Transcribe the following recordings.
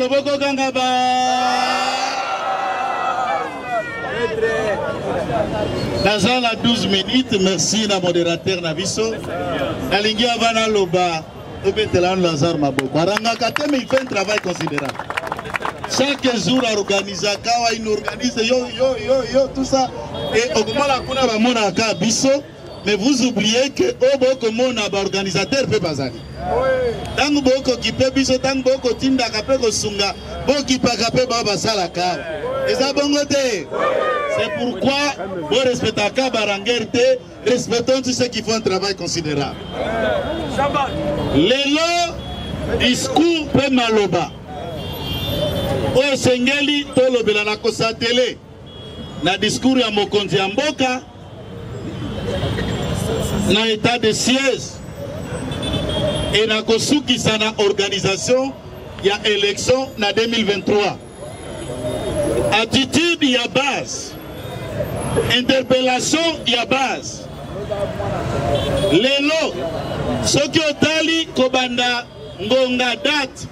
makolo bokokanga ba naza na 12 minutes. Merci na modérateur na biso. Nalingi ava naloba, tobetela nano Lazare maboko. Arangaka te, mais il fait un travail considérable. Chaque jour aorganisaka awa, il organise yo yo yo yo, tout ça, et okomona kuna bamonaka biso, mais vous oubliez que oyo bokomona baorganisateur mpe bazali. Ntango bokokipe biso, ntango bokotindaka mpe kosunga, bokipaka mpe bao basalaka. Eza bongo te? C'est pourquoi borespectaka barangere te. Respectons tous ceux qui font un travail considérable. Lelo discours mpe maloba oyo esengeli tolobela na kosatele na discours ya mokonzi ya mboka na état de siège e na kosukisa na organisation ya élection na 2023. Attitude ya base, interpellation ya base. Lelo soki otali kobanda ngonga date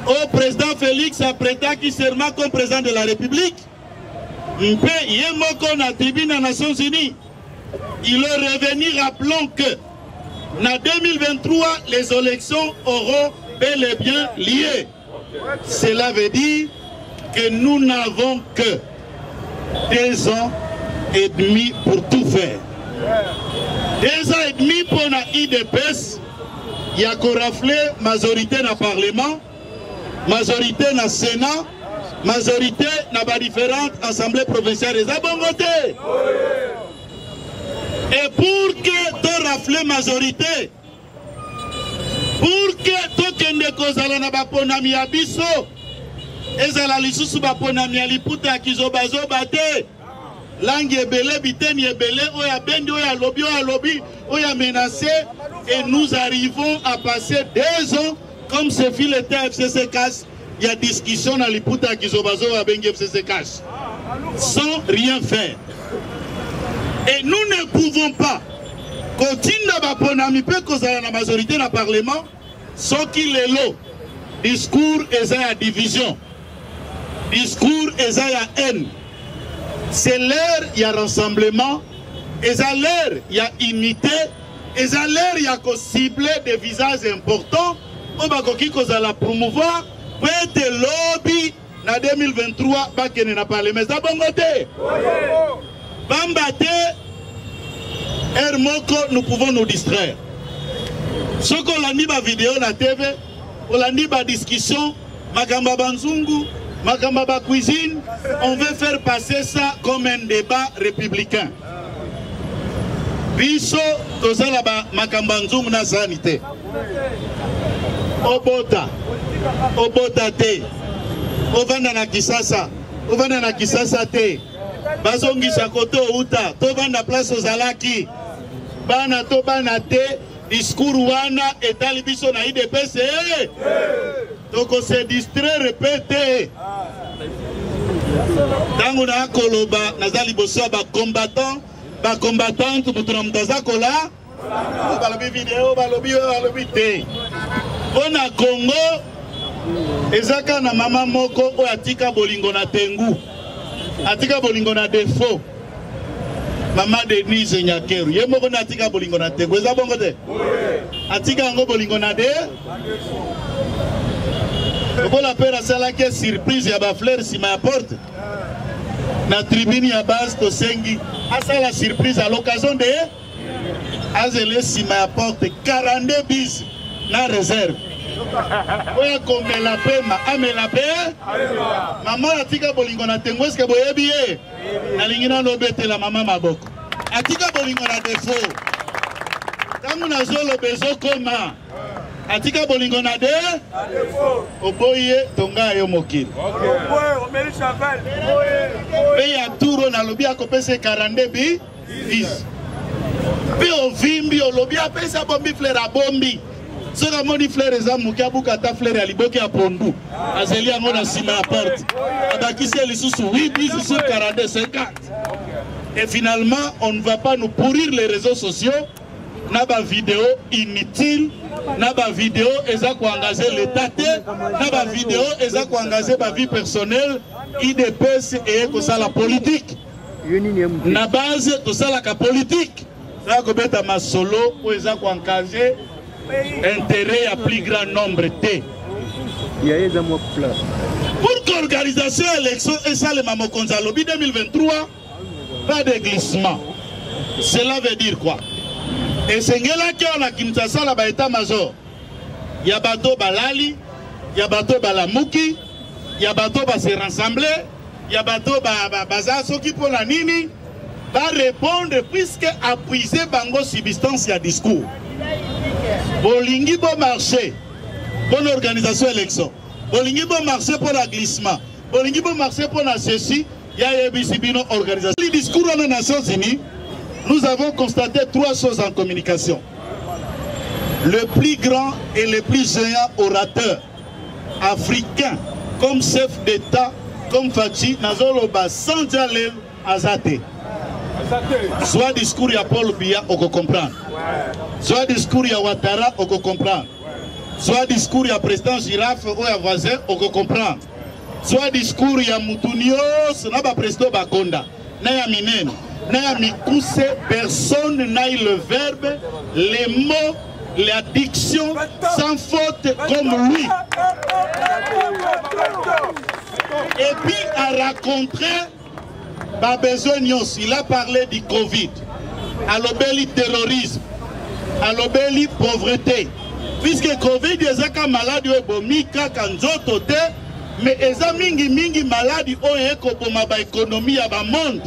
oyo président Félix apretaki serment comme président de la République, mpe ye moko na tribune ya Nations Unies, il est revenu rappelant que na 2023 les élections auront bel et bien lieu. Cela veut dire que nous n'avons que 2 ans et demi pour tout faire. 2 ans et demi pour la UDPS, il y a raflé majorité dans le Parlement, majorité dans le Sénat, majorité dans les différentes assemblées provinciales. Eza bongo te? Et pour que to rafler majorité, pour que tokende kozala na baponami ya biso, ezala lisusu baponami ya liputa ya kizobazoba te, langi ebele, biteni ebele, oyo abendi, oyo alobi, oyo alobi, oyo amenace, et nous arrivons à passer 2 ans comme ce fil était FCC CACH, il y a discussion na liputa ya kizobazoba abengi FCC CACH sans rien faire. Et nous ne pouvons pas kotinda baponami mpe kozala na majorité na Parlement soki lelo discours eza ya division, discours eza ya haine. C'est l'heure ya rassemblement, eza l'heure ya unité, eza l'heure ya kocibler des visages importants oyo bakoki kozala promouvoir po ete lobi na 2023 bakende na Parlement. Eza bongo te? Pamba te heure moko nous pouvons nous distraire. Soki olandi bavideo na TV, olandi badiscussion, makambo ya banzungu, makambo ya bacuisine, on veut faire passer ça comme un débat républicain. Biso tozala ba makambo ya nzungu na sani te. Obota, obota te, ovanda na Kisasa, ovanda na Kisasa te, bazongisa kote outa, tovanda place ozalaki, bana to bana te, discours wana etali biso na UDPS. Tokose distraire mpe te. Ntango nakoloba, naza liboso ya bacombattant, bacombattante, moto na moto aza kola. Balobi video, balobi oyo, balobi te. Mpo na Congo eza kaka na mama moko oyo atika bolingo na tengu, atika bolingo na défaut, mama Denise Nyakeru. Ye moko nde atika bolingo na tengu. Eza bongo te? Atika yango bolingo na de lokola pere asalaki surprise ya bafleur nsima ya porte na tribune ya base. Tosengi asala surprise à l'occasion de azele nsima ya porte 42 bis na réserve oyo akomela pema, amela mpe. Mama atika bolingo na tengo, eske boyebi ye? Nalingi nano obetela mama maboko. Atika bolingo na défaut. Ntango nazoloba, ezokoma atika bolingo na de oboyi ye, tonga yo mokili mpe ya turo. Nalobi akopesa 42 bi 10 mpe ovimbi, olobi apesi, abombi fleur, abombi. Soki amoni fleur eza moke, abuka ata fleur ya liboke ya pondu, azeli yango na nsima ya porte, abakisi ye lisusu 8 10 sur 42, 50. Et finalement, on ne va pas nous pourrir les réseaux sociaux na bavideo inutile. Na ba video eza ko engager l'État te, na ba video eza ko engager ba vie personnelle, UDPS eye kosala politique. Na base tosalaka politique. Toya kobeta masolo oyo eza ko engager intérêt ya plus grand nombre te. Pour que organisation ya élection esalema, mokonzi alobi 2023 pas de glissement. Cela veut dire quoi? Esengelaki awa na Kinshasa na ba état major ya bato balali, ya bato balamuki, ya bato ba se rassembler, ya bato baza soki mpo na nini ba répondre, puisque appuiser bango substance ya discours. Bolingi bo marché mpo na organisation élection, bolingi bo marché mpo na glissement, bolingi bo marché mpo na ceci, yayebisi bino organisation. Le discours wana Nations Unies, nous avons constaté trois choses en communication. Le plus grand et le plus géant orateur africain comme chef d'État, comme Fatshi, nazoloba sans dialelo aza te. Zwa discours ya Paul Biya, okocomprendre. Zwa discours ya Ouattara, okocomprendre. Zwa discours ya président Girafe oyo ya voisin, okocomprendre. Zwa discours ya mutu nyonso na baprésident bakonda na ya minene na ya mikuse, personne n'a eu le verbe, les mots, la diction sans faute comme lui. Et puis a raconté babesoin nyonso. Il a parlé du Covid, alobeli terrorisme, alobeli pauvreté, puisque Covid ezaka maladi oyo ebomi kaka nzoto te, mais eza mingimingi maladi oyo ekoboma baéconomie ya bamonde,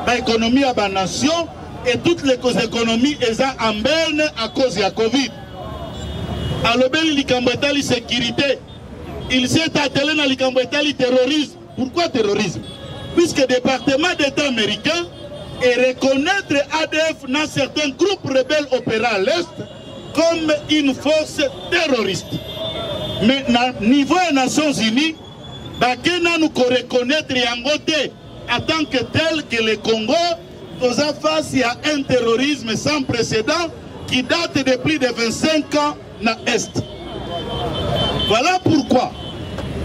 baéconomie ya banation, et toutes les économies eza en berne à cause ya Covid. Alobeli likambo etali sécurité, il s'est attelé na likambo etali terrorisme. Pourquoi terrorisme? Puisque département d'État américain et reconnaître ADF dans certains groupes rebelles opérant à l'Est comme une force terroriste. Mais na niveau des Nations Unies, bake nanu ko reconnaître yango te en tant que tel, que le Congo toza face à un terrorisme sans précédent qui date de plus de 25 ans na Est. Voilà pourquoi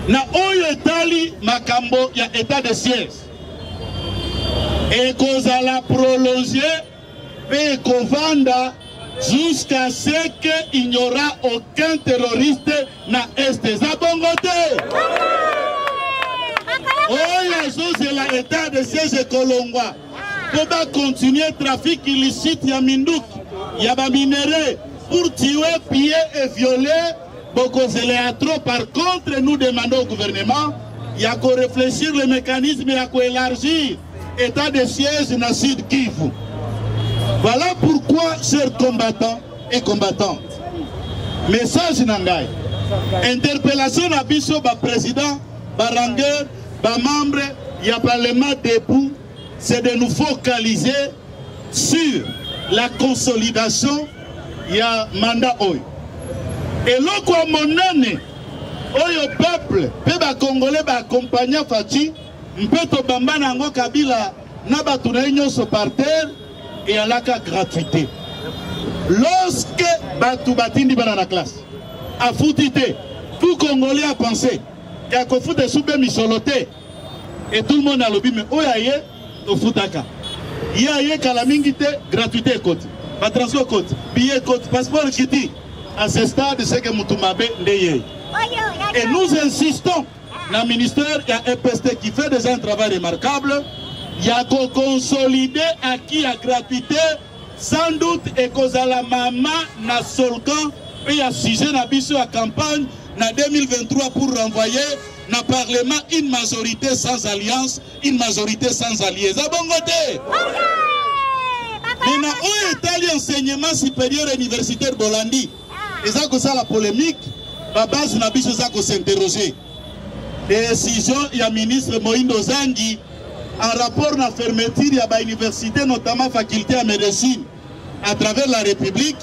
na oyo etali makambo ya état de siège ekozala prolongé mpe ekovanda jusqu'à ce que il n'y aura aucun terroriste na Est. Eza bongo te? Oyo azozela état de siège ekolongwa mpo bacontinue trafic illicite ya minduki, ya baminerais, pour tuer, piller et violer, bokozela ya trop. Par contre, nous demandons au gouvernement ya koréfléchir le mécanisme ya koélargir état de siège na Sud Kivu. Voilà pourquoi, chers combattants et combattantes, message na ngai, interpellation na biso baprésident, barangeur, bamembre ya parlement debout, c'est de nous focaliser sur la consolidation ya mandat oyo. Eloko ya monene oyo peuple mpe bacongolais baaccompagna Fatshi mpe tobamba na yango Kabila na bato na ye nyonso par terre eyalaka gratuité. Lorsque bato batindi bana na classe, afuti te, tout Congolais a pensé ya kofuta esu mpe misolo te, et tout le monde alobi: me oyo aye tofutaka ye, aye kala mingi te, gratuité ekoti, batransport ekoti, billet ekoti, passeport ekiti. À ce stade, c'est que mutu mabe nde ye. Et nous insistons na ministère ya EPST qui fait déjà un travail remarquable ya koconsolider acquis ya gratuité. Sans doute ekozala mama na slogan mpe ya sujet na biso ya campagne na 2023 pour renvoyer na parlement une majorité sans alliance, une majorité sans alliés. Eza bongo te? Mais na oyo etali enseignement supérieur universitaire, bolandi eza kosala polémique, babase na biso eza kosinterroger décision ya ministre Moindo Zangi en rapport na fermeture ya bauniversité, notamment faculté ya médecine à travers la République.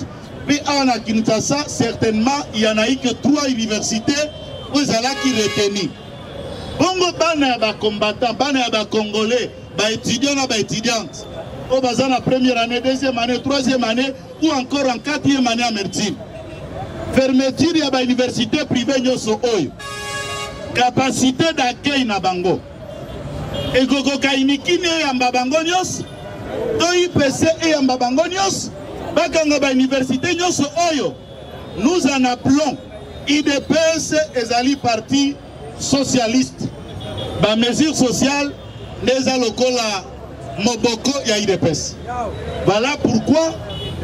Mpe awa na Kinshasa, certainement il y en a eu que trois universités oyo ezalaki retenu. Bongo bana ya bacombattant, bana ya bacongolais, baétudiant na baétudiante oyo baza na première année, deuxième année, troisième année ou encore en quatrième année ya médecine. Fermeture ya ba université privée nyonso oyo, capacité d'accueil na bango ekokoka inikini eyamba bango nyonso to IPC eyamba bango nyonso, bakanga ba université nyonso oyo. Nous en appelons UDPS ezali parti socialiste, ba mesures sociales nde eza lokola moboko ya UDPS. Voilà pourquoi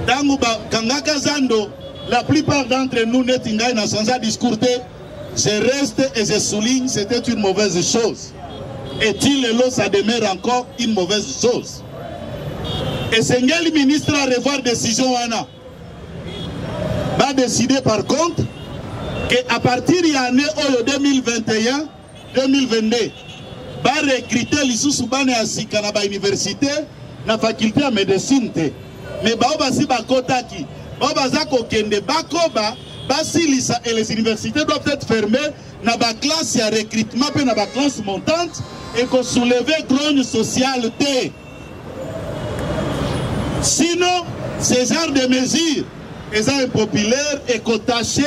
ntango bakangaka zando, la plupart d'entre nous, neti ngai na sanza discours te, je reste et je souligne, c'était une mauvaise chose. Et ti lelo ça demeure encore une mauvaise chose. Esengeli ministre a revoir décision wana. Ba décider par contre que à partir ya année oyo 2021 2022 ba recruter lisusu bana ya sika na ba université na faculté ya médecine te, mais bao basi bakotaki, bao baza kokende bakoba basilisa, et les universités doivent être fermées na ba classe ya recrutement pe na ba classe montante et ko soulever grogne sociale te. Sinon, ce genre de mesures eza impopulaire, ekotache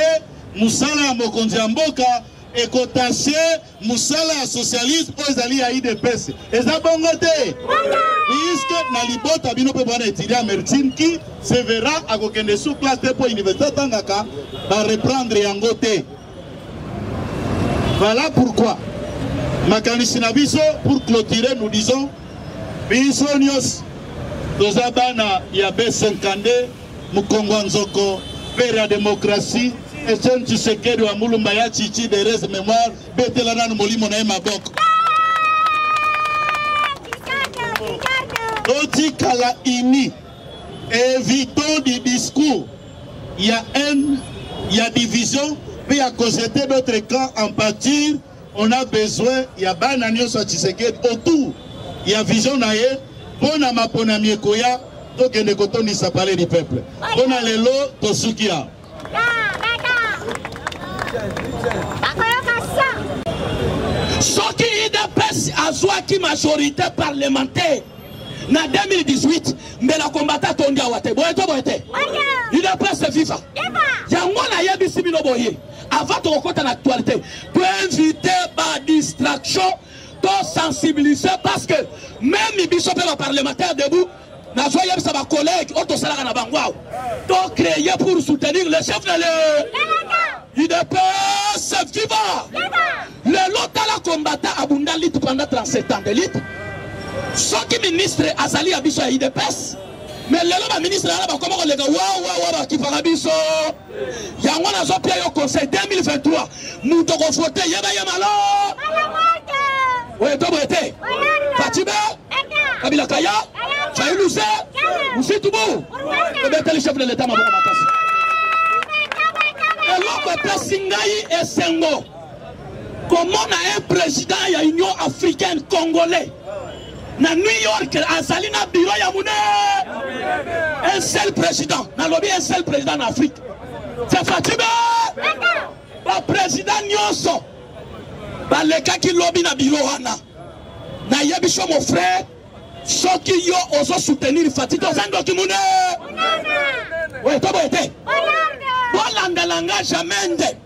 mosala ya mokonzi ya mboka, ekotache mosala ya socialisme oyo ezali ya UDPS. Eza bongo te, puisque na libota bino mpe bwana étudiant médecine qui se verra akokende sous classe te mpo université atangaka ba reprendre yango te. Voilà pourquoi makanisi na biso pour clôturer, nous disons biso nyonso toza bana ya B52, mokongo ya nzoko, père ya démocratie, Etienne Tshisekedi wa Mulumba ya Chichi d'heureuse mémoire. Betela nanu molimo na ye maboko. Totikala uni, évitons du discours ya haine, ya division mpe ya kojeter d'autres camps en pâture. On a besoin ya bana nyonso ya Tshisekedi autour ya vision na ye mpo na maponami ekoya, tokende kotondisa palais du peuple. Mpo na lelo tosuki awa. Soki UDPS azwaki majorité parlementaire na 2018, mbela kombata tondi awa te. Boye to boye te? UDPS viva! Yango nayebisi bino boye, avant tokokɔta na actualité, toinvite badistraction, tosensibiliser, parce que même biso mpe baparlementaire debout, nazoyebisa bacollègue oyo tosalaka na bango awa, tocréer pour soutenir le chef de le UDPS viva. Lelo tala, combattant abunda lutte pendant 37 ans de lutte. Soki ministre azali ya biso ya UDPS, mais lelo baministre wana bakoma koleka wawawa, bakipaka biso. Yango nazopia yo conseil, 2023 moto kovote, yeba ye malo oyo to boye te. Fatshi be, Kabila kaya, Fayulu se Musitubu, ebeteli chef de l'état maboko makasi. Eloko epesi ngai esengo komona un président ya Union africaine congolais na New York, azali na bureau ya monene. Un seul président, nalobi un seul président na Afrique, c'est Fatshi be. Baprésident nyonso balekaki lobi na bureau wana. Nayebi so, mon frère, soki yo ozosoutenir Fatshi te, oza ndoki mune. Oyo to boye te, bolandela nga jamais. Nde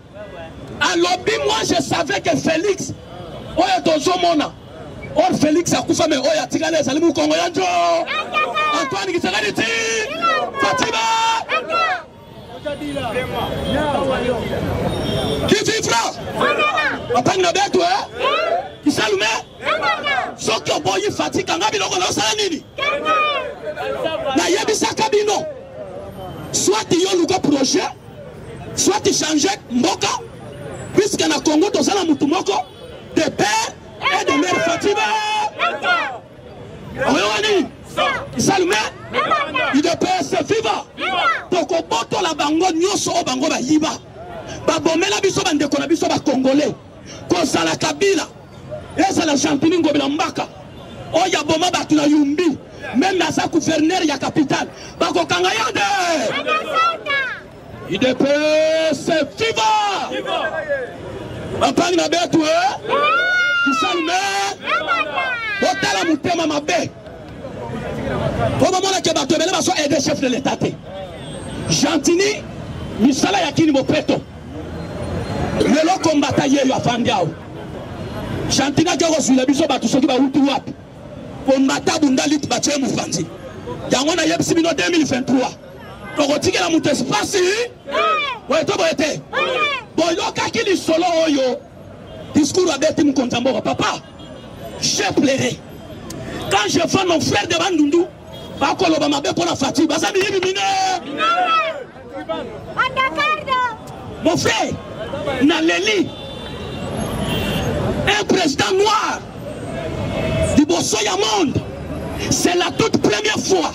alobi, moi je savais que Félix oyo tozomona, or Félix akufa, me oyo atikali ezali mokongo ya njo Antoine Tshisekedi ti Fatshi be. Qui vivra bapangi na betu kisalume. Soki oboyi Fatshi, kanga biloko na osala nini? Nayebisaka bino, soit yo luka projet, soit change mboka, puisque na Congo toza na mutu moko de père et de mère, Fatshi be. Oyo wani kisalume. UDPS viva! Tokobotola bango nyonso oyo bango bayiba, babomela biso bandeko na biso bacongolais. Kozala Kabila, ezala Gentiny Ngobila Mbaka oyo aboma bato na Yumbi, même aza gouverneur ya capitale, bakokanga ye nde. UDPS viva! Bapangi na betu kisalume, botala motema mabe mpo bomonake bato ebele bazo aider chef de l'état te. Gentiny Misala ya kini bopeto. Lelo kombata yeyo afandi awa. Chantina ake kozwila biso bato soki bawuti wapi. Kombata bunda liti batie mopanzi. Yango nayebisi bino 2023 tokotikela moto espace boye to boye te. Boyokaki lisolo oyo discours abeti mokonzi ya mboka papa. J'ai pleuré quand je vois nos frères de Bandundu bakoloba mabe mpo na Fatshi baza miyibi mine. Mon frère, naleli un président noir liboso ya monde, c'est la toute première fois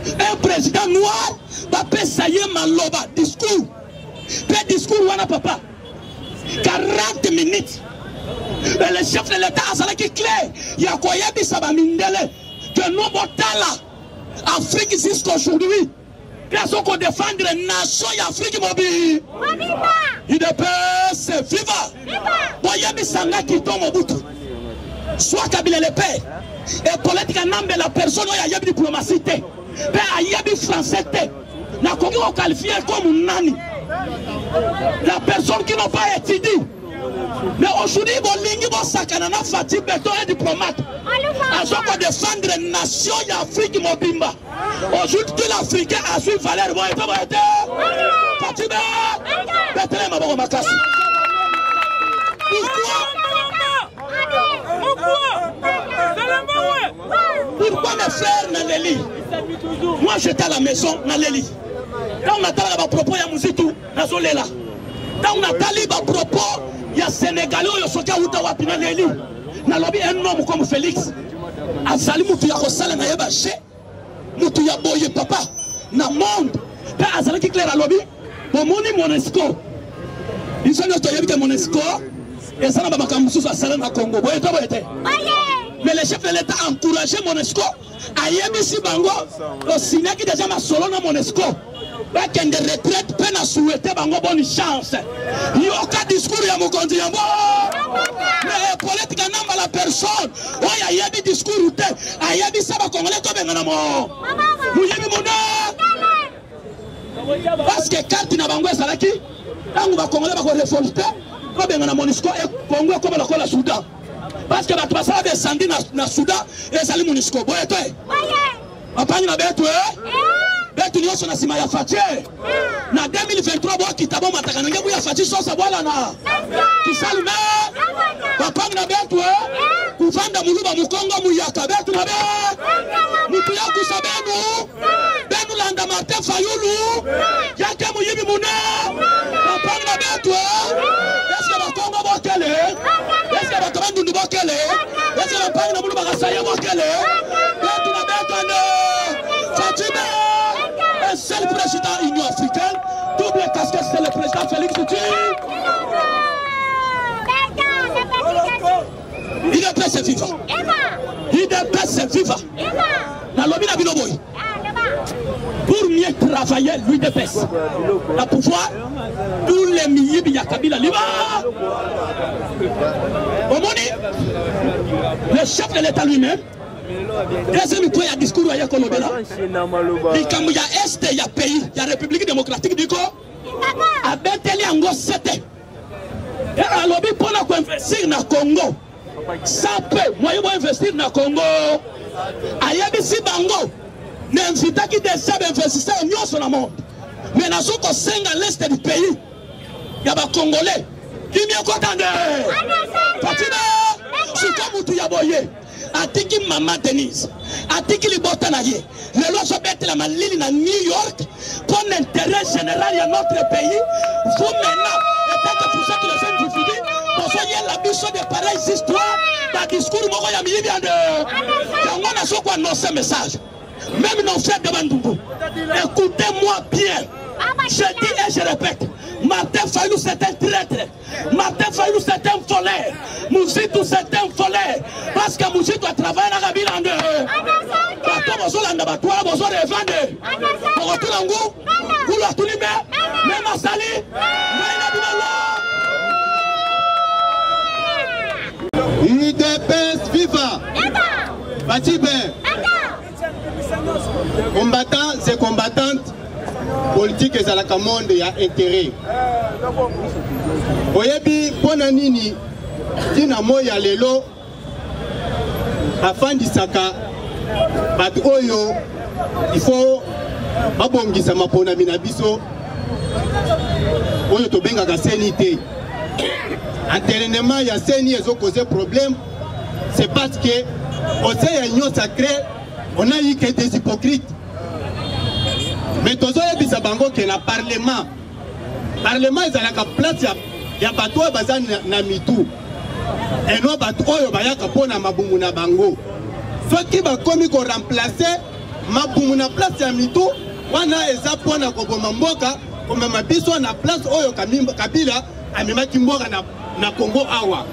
un président noir bapesa ye maloba discours mpe discours wana papa 40 minutes et le chef de l'état azalaki clair ya koyebisa bamindele que no botala Afrique jusqu'aujourd'hui mpe azo kodefendre nation ya Afrique mobi UDPS viva boyebisa nga Kito Mobutu soit Kabila le père et Paulette Kanambe la personne oyo ayebi diplomatie te mpe ayebi français te nakoki koqualifie comme nani la personne qui n'a pas étudié mais aujourd'hui bolingi bosakana na Fatshi Beton un diplomate azo kodefendre nation ya Afrique mobimba aujourd'hui tout l'Africain azwi valeur boye te boye te Fatshi be betele maboko makasi. Pourquoi mes frères naleli? Moi j'étais à la maison naleli. Ntango natalaka bapropos ya Muzitu nazolela. Ntango natali bapropos ya Sénégalais oyo soki awuta wapi naleli. Nalobi un homme comme Félix azali mutu ya kosala na ye baje mutu ya boye papa na monde mpe azalaki clair alobi bomoni Monesco biso nyonso toyebi ke Monesco eza na bamakambo mosusu asala na Congo boye to boye te. Mais le chef de l'État a encouragé Monesco ayebisi bango tosignaki deja masolo na Monesco bakende retraite mpe na souhaite bango bonne chance. Yoka discours ya mokonzi yango mais Paulette Kanamba la personne oyo ayebi discours te ayebisa bakongolais tobengana mo moyebi mona parce que carte na bango ezalaki ntango bakongolais bakorevolte tobengana Monusco Congo ekoma lokola Soudan parce que bato basala descendi na Soudan ezali Monusco boye te bapangi na betu betu nyonso na nsima ya Fatshi na 2023 bokita bomataka na ngebu ya Fatshi sosa bwalana kisalume bapangi na betu kuvanda muluba mukongo muyaka betu na be mutu ya kusa benu benu landa Martin Fayulu yake muyibi mune bapangi na betu eske bakongo bokele eske bato bandundu bokele eske bapangi na mulu bakasaye bokele betu na betu ande Fatshi be un seul président Union africaine double casquette c'est le président Félix Tshisekedi. UDPS viva UDPS viva nalobi na bino boye pour mieux travailler l'UDPS na pouvoir tous les miyibi ya Kabila liba omoni le chef de l'État lui-même deuxième point ya discours ya kolobela likambo ya este ya pays ya République démocratique du Congo abeteli yango sete alobi mpona koinvestir na Congo sans peu moyen boinvestir na Congo ayebisi bango na invitaki deja bainvestisseur nyonso na monde mais nazo kosenga l'est du pays ya bacongolais kimia ekota nde Fatima sika mutu ya boye atiki mama Denise atiki libota na ye lelo azobetela malili na New York mpo na intérêt général ya notre pays. Vous maintenant etant que vous êtes les individus bozoyela biso de pareilles histoires badiscours moko ya miyibi ya nde yango nazo koannonce message même nos frères de Bandundu, écoutez-moi bien. Je dis et je répète, Martin Fayulu c'est un traître, Martin Fayulu c'est un voleur, Muzitu c'est un voleur, parce que Muzitu a travaillé na Kabila nde bato bozolanda bato wana bozorevande bokotuna ngu kulu atuni me me masali ngai na bino lo UDPS viva Fatshi Be combattants et combattantes. Politique ezalaka monde ya intérêt. Oyebi mpo na nini ntina moi ya lelo afandisaka bato oyo il faut babongisa maponami na biso oyo tobengaka seni te. Entraînement ya seni ezokoze problème, c'est parce que au sein ya union sacrée on a eu que des hypocrites. Mais tozoyebisa bango ke na parlement, parlement ezalaka place ya bato oyo baza na mitu eno bato oyo bayaka mpo na mabumu na bango. Soki bakomi koremplace mabumu na place ya mitu wana, eza mpo na koboma mboka, komema biso na place oyo Kabila amemaki mboka na Congo awa.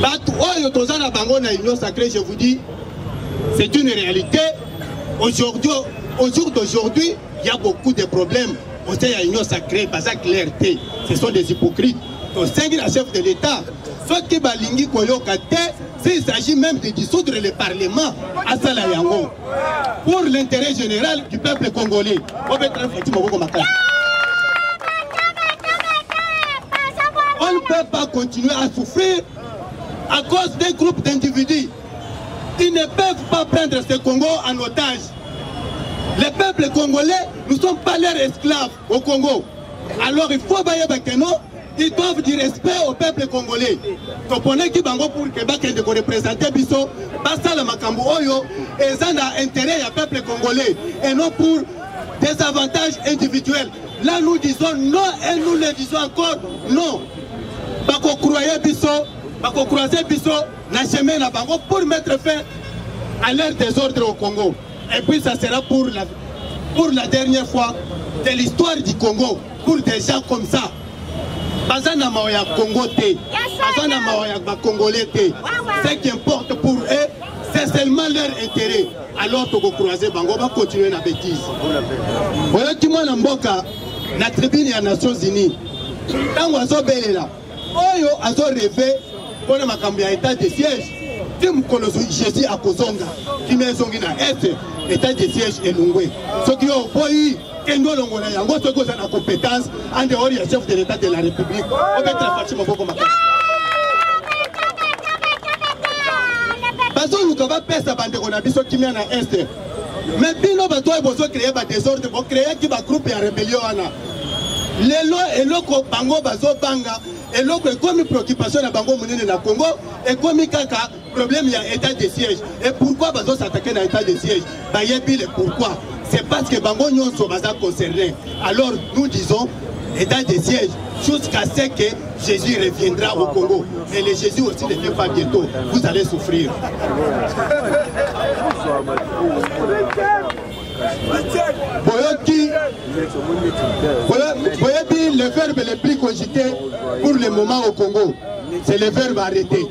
Bato oyo toza na bango na union sacrée, je vous dis, c'est une réalité. Aujourd'hui, au jour d'aujourd'hui, il y a beaucoup de problèmes au sein ya union sacrée. Baza clair te, ce sont des hypocrites. Tosengi na chef de l'État, soki balingi koyoka te, s'il s'agit même de dissoudre le parlement, asala yango pour l'intérêt général du peuple congolais. Obetala Fatshi maboko makasi. On ne peut pas continuer à souffrir à cause d'un groupe d'individus. Ils ne peuvent pas prendre ce Congo en otage. Les peuples congolais ne sont pas leurs esclaves au Congo. Alors il faut bayeba que non, ils doivent du respect au peuple congolais. Toponaki bango pour que bakende koreprésente biso, basala makambo oyo eza na intérêt ya peuple congolais et non pour des avantages individuels. Là, nous disons non et nous le disons encore non. Bakocroye biso, bakocroise biso na chemin na bango pour mettre fin à leur désordre au Congo. Et puis ça sera pour la dernière fois de l'histoire du Congo pour des gens comme ça. Baza na mawa ya Congo te, baza na mawa ya bacongolais te. Ce qui importe pour eux, c'est seulement leur intérêt. Alors tokocroise bango, bacontinue na bêtise. Oyoki mwana mboka na tribune ya Nations Unies, ntango azobelela oyo azorêver mpona makambo ya état de siège, ti mokolo Jésus akozonga, kimia ezongi na Est, état de siège elongwe. Soki yo oboyi, kende olongola yango soki oza na compétence en dehors ya chef de l'État de la République. Obetela Fatshi maboko makasi. Bazoluka bapesa bandeko na biso kimia na Est, mais bino bato oyo bozocréer badésordre, bocréaki bagroupe ya rébellion wana. Lelo eloko bango bazobanga, eloko ekomi préoccupation na bango monene na Congo, ekomi kaka problème ya état de siège. Et pourquoi bazos'attaquer na état de siège? Bayebi le pourquoi. C'est parce que bango nyonso baza concerné. Alors nous disons état de siège jusqu'à ce que Jésus reviendra au Congo. Et le Jésus aussi ne vient pas bientôt. Vous allez souffrir. Boyoki, boyebi, le verbe le plus cogité pour le moment au Congo, c'est le verbe arrêter.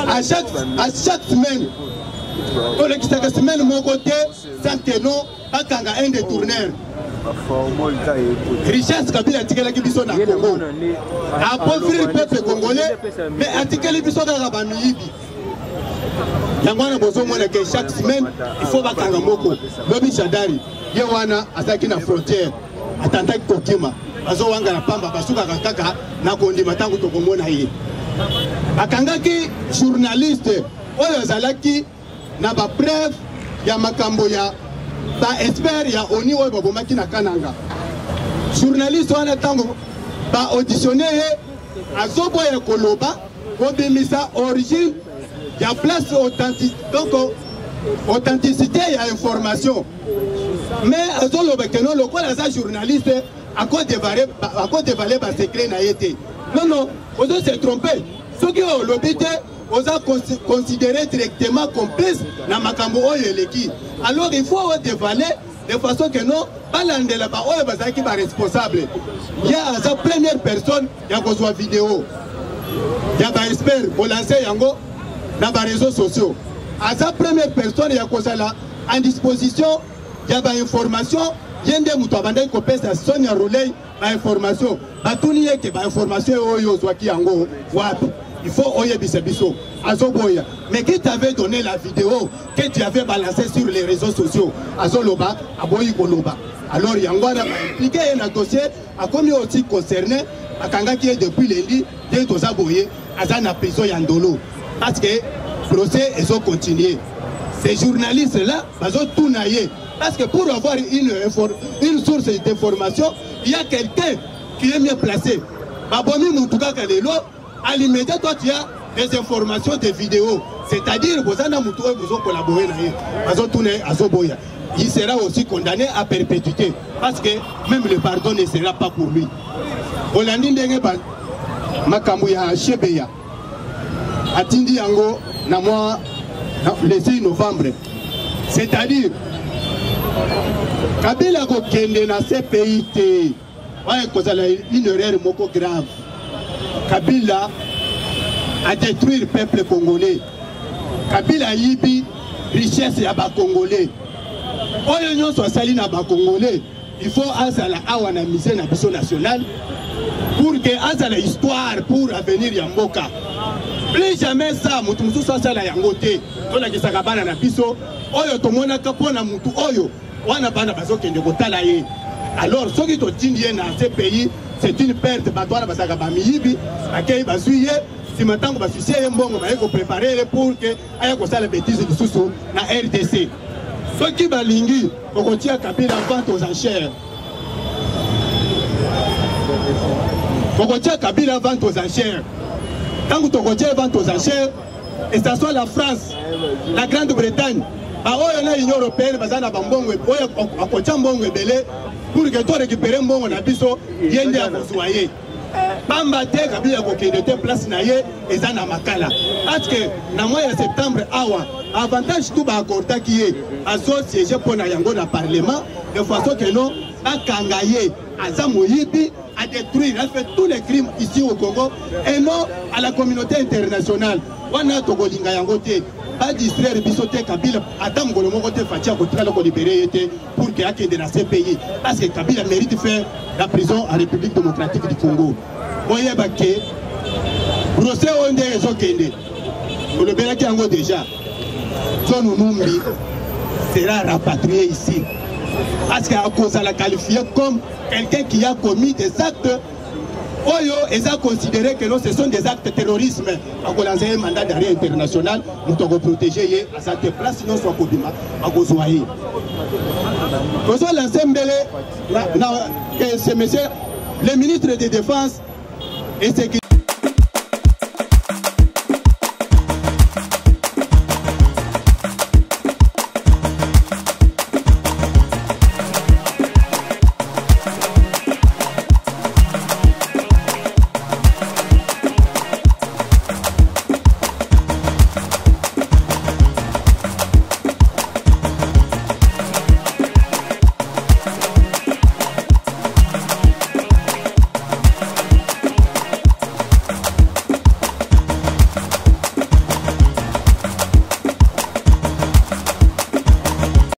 À chaque semaine, tolekisaka semaine moko te sans que no bakanga un détourneur. Richesse Kabila atikelaki biso na Congo, appauvrir peuple congolais, mais atikeli biso kaka bamiyibi. Yango wana bozomona ke chaque semaine il faut bakanga moko. Lobi Shadary ye wana azalaki na frontière, atantaki kokima, bazowanga na pamba, basukaka kaka na kondima. Ntango tokomona ye, bakangaki journaliste oyo azalaki na bapreuve ya makambo ya baexpert ya ONU oyo babomaki na Kananga. Journaliste wana, ntango baauditionne ye, azoboya koloba, kobimisa origine ya place authentique, donc authenticité ya information. Mais azoloba que non, lokola aza journaliste, akodévoiler basecret na ye te. Non, non, ozo se tromper. Soki oyo olobi te, oza considéré directement complice na makambo oyo eleki. Alors il faut odévoiler de façon que non, balandela baoyo bazalaki baresponsable. Ye aza première personne ya kozwa video ya baexpert, kolancer yango na baréseaux sociaux. Aza première personne ya kozala en disposition ya bainformation. Ye nde moto abandaki kopesa Sonia Roley bainformation. Batuni ye ke bainformation oyo ozwaki yango wapi? Il faut oyebisa biso. Azoboya. Mais qui t'avait donné la vidéo que tu avais balancée sur les réseaux sociaux? Azoloba, aboyi koloba. Alors yango wana ba impliqué ye na dossier, akomi aussi concerné, akangaki ye depuis lundi, nde toza boye, aza na prison ya Ndolo. Parce que procès ezo continuer. Ces journalistes-là, bazotuna ye. Parce que pour avoir une source d'information, il y a quelqu'un qui est mieux placé. Babomi mutu kaka lelo, à l'immédiat, toi tu as des informations, des vidéos. C'est-à-dire, bozana mutu oyo bozo collaborer na ye. Bazotuna ye, azoboya. Il sera aussi condamné à perpétuité. Parce que même le pardon ne sera pas pour lui. Olandi ndenge ba makambo ya Chebeya. Atindi yango na mois, na, le 6 novembre. C'est-à-dire, Kabila kokende na CPI te. Oyo ekozala une erreur moko grave. Kabila a détruire peuple congolais. Kabila ayibi richesse ya ba congolais. Oyo nyonso asali na ba congolais, il faut azala awa na musée na biso national pour que azala histoire pour avenir ya mboka. Plus jamais ça, mutu mosusu asala yango te. Tolakisaka bana na biso oyo tomonaka mpo na mutu oyo wana bana bazokende kotala ye. Alors soki totindi ye na ce pays, c'est une perte. Bato wana bazalaka ba miyibi, bakei bazwi ye, nsima ntango basusie ye mbongo, baye koprépare ye pour que aya kosala bêtise lisusu na RDC. Soki balingi kokotia Kabila vente aux enchères, kokotia Kabila vente aux enchères, ntango tokotia vente aux enchères, et ça soit la France, la Grande-Bretagne, ba oyo na Union européenne baza na ba mbongo oyo akotia mbongo ebele pour que to récupérer mbongo na biso, ye nde akozwa ye. Pamba te Kabila akokende te, place na ye eza na Makala. Parce que na mois ya septembre awa, avantage tout ba accordaki ye, azo siéger mpo na yango na parlement, de façon que non bakanga ye, aza moyibi, a détruire, a fait tous les crimes ici au Congo et non à la communauté internationale. Wana tokolinga yango te, ba distraire biso te. Kabila ata mokolo moko te Fatshi akotikala kolibere ye te pour que akende na CPI, parce que Kabila mérite faire la prison en République démocratique du Congo. Boyeba ke procès oyo nde ezokende, olobelaki yango déjà, John Numbi sera rapatrié ici parce que akozala qualifié comme quelqu'un qui a commis des actes oyo eza considéré que non, ce sont des actes terrorisme. Akolanza ye mandat d'arrêt international, moto akoprotege ye aza te, place nyonso akobima akozwa ye. Tozolanse mbele na ce monsieur le ministre de défense et sécurité.